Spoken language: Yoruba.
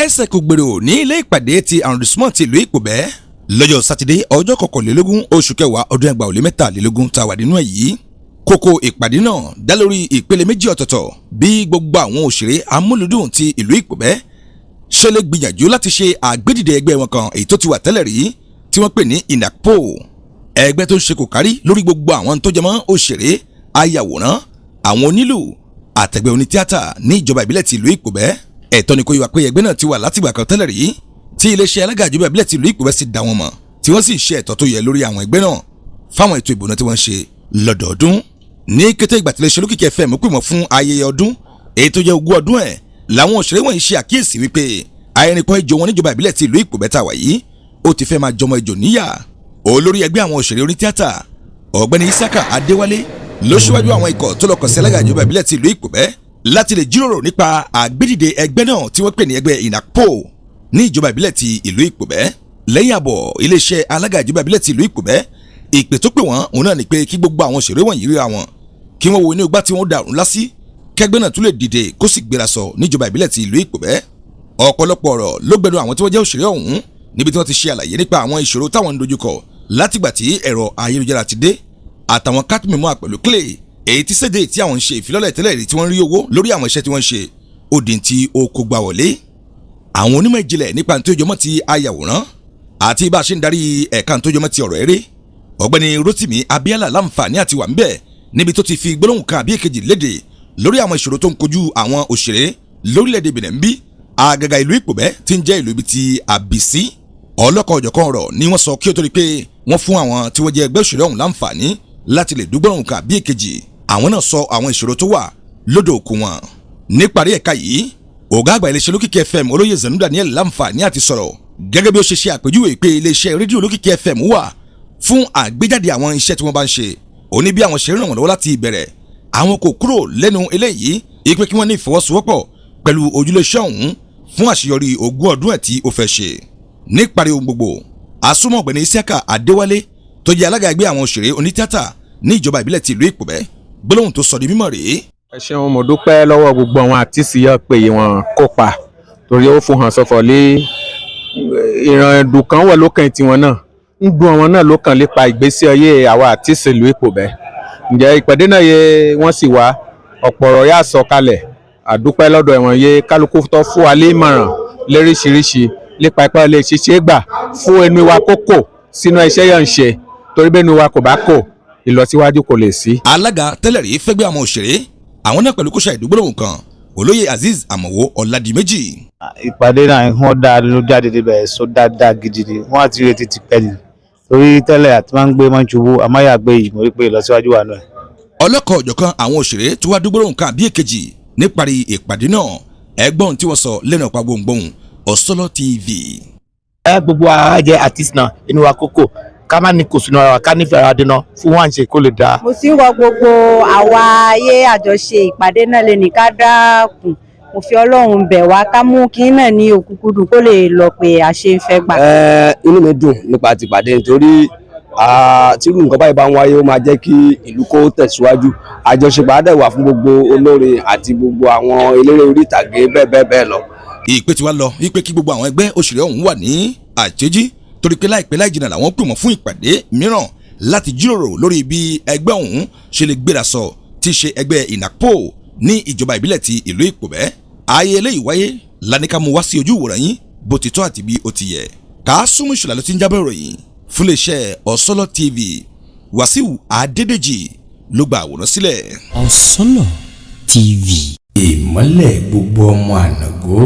Ẹsẹ̀ kò gbèrò ní ilé ìpàdé ti arrondissement ti ìlú Ìpòbẹ́ lọ́jọ́ Sátidé, ọjọ́ 21 oṣù kẹwàá ọdún 2023 tá a wà nínú ẹ̀ yìí. Kókó ìpàdé náà dá lórí ìpele méjì ọ̀tọ̀ọ̀tọ̀: bí gbogbo àwọn òṣèré amúlùdùn ti ìlú Ìpòbẹ́ ṣe lè gbìyànjú láti ṣe àgbédìde ẹgbẹ́ wọn kan èyí tó ti wà tẹ́lẹ̀ rí tí wọ́n pè ní INACPO, ẹgbẹ́ tó ń ṣe kò kárí lórí gbogbo àwọn tó jẹmọ́ òṣèré, ayàwòrán, àwọn onílù àtẹgbẹ́ onítíátà ní ìjọba ìbílẹ̀ ti ìlú Ìpòbẹ́. Ẹ̀tọ́ ni kó yé wa pé ẹgbẹ́ náà ti wà látìgbà kan tẹ́lẹ̀ rí tí iléeṣẹ́ alága ìjọba ìbílẹ̀ ti ìlú Ìpòbẹ́ sì dá wọn mọ̀, tí wọ́n sì ń ṣe ẹ̀tọ́ tó yẹ lórí àwọn ẹgbẹ́ náà fáwọn ètò ìbò náà tí wọ́n ń ṣe lọ́dọọdún. Ní kété ìgbà tí iléeṣẹ́ Olókìkí FM pè wọ́n fún ayẹyẹ ọdún èyí tó jẹ́ 20 ọdún ẹ̀, làwọn òṣèré wọ̀nyí ṣe àkíyèsí wípé ayẹnipọ̀ ejò wọn níjọba ìbílẹ̀ ti ìlú Ìpòbẹ́ tá a wà yìí, ó ti fẹ́ máa jọmọ ejò níyà. Olórí ẹgbẹ́ àwọn òṣèré onítíátà, Ọ̀gbẹ́ni Isaka Adéwálé, ló ṣíwájú àwọn ikọ̀ tó lọ kàn sí alága ìjọba ìbílẹ̀ ti ìlú Ìpòbẹ́ láti lè jíròrò nípa àgbédìde ẹgbẹ́ náà tí wọ́n pè ní ẹgbẹ́ INACPO ní ìjọba ìbílẹ̀ ti ìlú Ìpòbẹ́. Lẹ́yìn àbọ̀ iléeṣẹ́ alága ìjọba ìbílẹ̀ ti ìlú Ìpòbẹ́, ìpè tó pè wọ́n òun náà ni pé kí gbogbo àwọn òṣèré wọ̀nyí ríra wọn, kí wọ́n wo inú igbá tí wọ́n dàrú lásì, kẹgbẹ́ náà tún lè dìde kó sì gbéra sọ níjọba ìbílẹ̀ ti ìlú Ìpòbẹ́. Ọ̀pọ̀lọpọ̀ ọ̀rọ̀ ló gbẹnu àwọn tí wọ́n jẹ́ òṣèré ọ̀hún níbi tí wọ́n ti ṣe àlàyé nípa àwọn ìṣòro táwọn ń dojúkọ látìgbà tí ẹ̀rọ ayélujára ti dé, àtàwọn carte mémoire pẹ̀lú clé èyí tí séde tí àwọn ń ṣe ìfilọ́lẹ̀ tẹ́lẹ̀ rí tí wọ́n ń rí owó lórí àwọn iṣẹ́ tí wọ́n ń ṣe ó di tí ó kó gbà wọlé. Àwọn onímọ̀ ìjìnlẹ̀ nípa tó jọmọ́ ti ayàwòrán àti bá a ṣe ń darí ẹ̀ka tó jọmọ́ ti ọ̀rọ̀ eré, Ọ̀gbẹ́ni Rotimi Abiola, láǹfààní àti wà ńbẹ̀ níbi tó ti fi gbólóhùn kan àbí èkejì léde lórí àwọn ìṣòro tó ń kojú àwọn òṣèré lórílẹ̀‐èdè Benin ń bí, àgàgà ìlú Ìpòbẹ́ tí ń jẹ́ ìlú ibi tí àbísí. Ọlọ́kan ọ̀jọ̀kan ọ̀rọ̀ ni wọ́n sọ kí ó tó di pé wọ́n fún àwọn tí wọ́n jẹ́ ẹgbẹ́ òṣèré ọ̀hún láǹfààní láti lè dúgbọ́n kan àbí èkejì. Àwọn náà sọ àwọn ìṣòro tó wà lódò òkun wọn. Níparí ẹ̀ka yìí, ọ̀gá àgbà iléeṣẹ́ Olókìkí FM, Olóyè Zanu Daniel, láǹfààní àti sọ̀rọ̀ gẹ́gẹ́ bí ó ṣe ṣe àpèjúwe pé iléeṣẹ́ rédíò Olókìkí FM wà fún àgbéjáde àwọn iṣẹ́ tí wọ́n bá ń ṣe. Ó ní bí àwọn ṣe ń ràn wọ́n lọ́wọ́ láti ìbẹ̀rẹ̀, àwọn kò kúrò lẹ́nu eléyìí, ìpè kí wọ́n ní ìfọwọ́sowọ́pọ̀ pẹ̀lú ojúlẹ̀ṣẹ́ ọ̀hún fún àṣeyọrí 20 ọdún ẹ̀ tí ó fẹ́ ṣe. Níparí ohun gbogbo, àsomọ́ Ọ̀gbẹ́ni Isiaka Adéwálé tó jẹ́ alága ẹgbẹ́ àwọn òṣèré onítìátà ní ìjọba ìbílẹ̀ ti ìlú Ìpòbẹ́, gbólóhùn tó sọ di mímọ̀ rèé. Ẹ ṣeun, mo dúpẹ́ lọ́wọ́ gbogbo àwọn àtìsí yọ pé wọ́n kópa, torí ó fún hàn sọfọ̀ lé ìran ẹ̀dùn kan wọ̀ lókàn tiwọn náà ń dùn àwọn náà lókàn lépa ìgbésí ayé àwa àtìsí ìlú Ìpòbẹ́. Ǹjẹ́ ìpàdé náà yẹ wọ́n sì wá ọ̀pọ̀ ọ̀rọ̀ yà sọ kalẹ̀. Àdúpẹ́ lọ́dọ̀ ẹ̀wọ̀n yẹ kálukú tó fún wa lé ìmọ̀ràn léríṣiríṣi lépa ipá lè ṣiṣẹ́ gbà fún ẹnu wa kókò sínú iṣẹ́ yẹn ń ṣe, torí bẹ́ẹ̀ ni wa kò bá kò, ìlọsíwájú kò lè sí. Alága tẹ́lẹ̀ rí fẹ́gbẹ́ àwọn òṣèré, àwọn náà pẹ̀lú kóṣà ìdúgbòlòhùn kan, Olóyè Azeez Àmọ̀wó Ọ̀làdìmẹ́jì. Ìpàdé náà wọ́n dá ló jáde débẹ̀ sọ dáadáa gidi ni. Wọ́n àti retí ti pẹ́ ni, torí tẹ́lẹ̀ àti máa ń gbé máa ń ṣubú àmáyàgbé yìí, mo rí pé ìlọsíwájú wà náà. Ọlọ́kọ̀ ọ̀jọ̀kan àwọn òṣèré tó wá dúgbòlòhùn kan àbí èkejì níparí ìpàdé náà, ẹgbọ́n tí wọ́n sọ lẹ́nu ọ̀pá gbohùngbohùn Ọ̀sọ́lọ́ TV. Ẹ gbogbo ara jẹ artist náà, inú wa kókò ká má ní kò sínú ara wa, ká nífẹ̀ẹ́ ara dínà fún wọn ṣe kó lè dáa. Mo sì ń rọ gbogbo àwa ayé àjọṣe ìpàdé náà lè ní ká dákun, mo fi Ọlọ́run bẹ̀ wá, ká mú kí náà ní òkúkúdùn kó lè lọ pé a ṣe ń fẹ́ gbà. Ẹ inú mi dùn nípa ti ìpàdé, nítorí tírú nǹkan báyìí bá ń wáyé, ó máa jẹ́ kí ìlú kó tẹ̀síwájú. Àjọṣepọ̀ á dẹ̀ wà fún gbogbo olórin àti gbogbo àwọn eléré orí ìtàgé, bẹ́ẹ̀ bẹ́ẹ̀ bẹ́ẹ̀ lọ. Ìpè tí wàá lọ wípé kí gbogbo àwọn ẹgbẹ́ òṣèré ọ̀hún wà ní àjèjì, torí pé láìpẹ́ láì jìnnà làwọn pè wọ́n fún ìpàdé mìíràn láti jíròrò lórí bí ẹgbẹ́ ọ̀hún ṣe lè gbéra sọ, tí í ṣe ẹgbẹ́ INACPO ní ìjọba ìbílẹ̀ ti ìlú Ìpòbẹ́. Ayé eléyìí wáyé lánìkà mú wá sí ojú ìwòran yín bó ti tọ́ àti bí ó ti yẹ. Kàásùmù Ìṣọ̀lá ló ti ń jábọ̀ ìròyìn fún iléeṣẹ́ Ọ̀sọ́lọ́ TV. Wàsíù Adédèjì ló gba àwòrán sílẹ̀. Ọ̀sọ́lọ̀ TV. Ìmọ́lẹ̀ gbogbo ọmọ ànàgó.